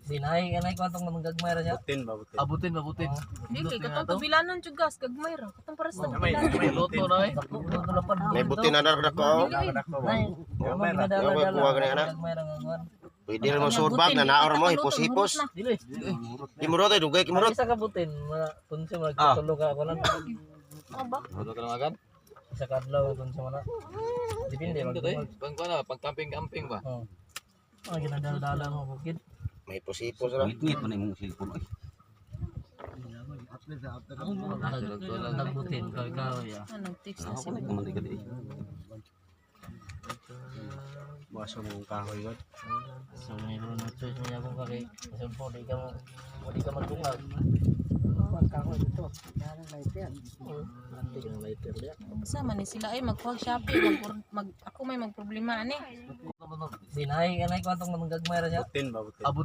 Dinahi kanay kwantong mga gagmay ra siya. Butin ba, butin? Abutin, abutin. Di kay katong tubilanon jud gas gagmay ra. Katong para sa May tubilanon. may Luto na eh. Dako luto lapad. May butin na dako. Dili, oy. Dako ba? Nay, Gamay ra. Gamay, kuha gani, anak. Gagmay ra nga kuan. Pwede na mo suod bag na naor mo hipos-hipos. Dili. Kimurot ay dugay kimurot. Isa ka butin, mga tunso magtulo ka ako lang. Ano ba? Ano ka lang agad? Isa ka adlaw tunso na. Depende Dito mag. eh. Pang kuan na, pang camping-camping ba? Oh. Ang ginadala-dala mo bukid. May hipos-hipos ra. Ngit-ngit man imong cellphone oy. Nagbutin ka ikaw ya. Ah, nag-text na Ako siya. na man di eh. Buwaso mo ang kahoy god. So may no choice mo akong kay cellphone di ka magdungag. Kahoy dito. Lighter diya. Unsa man ni sila ay magkuhag Shopee, mag ako may magproblema ani. Dinahi kanay kwantong mga gagmay ra siya. Butin ba, butin?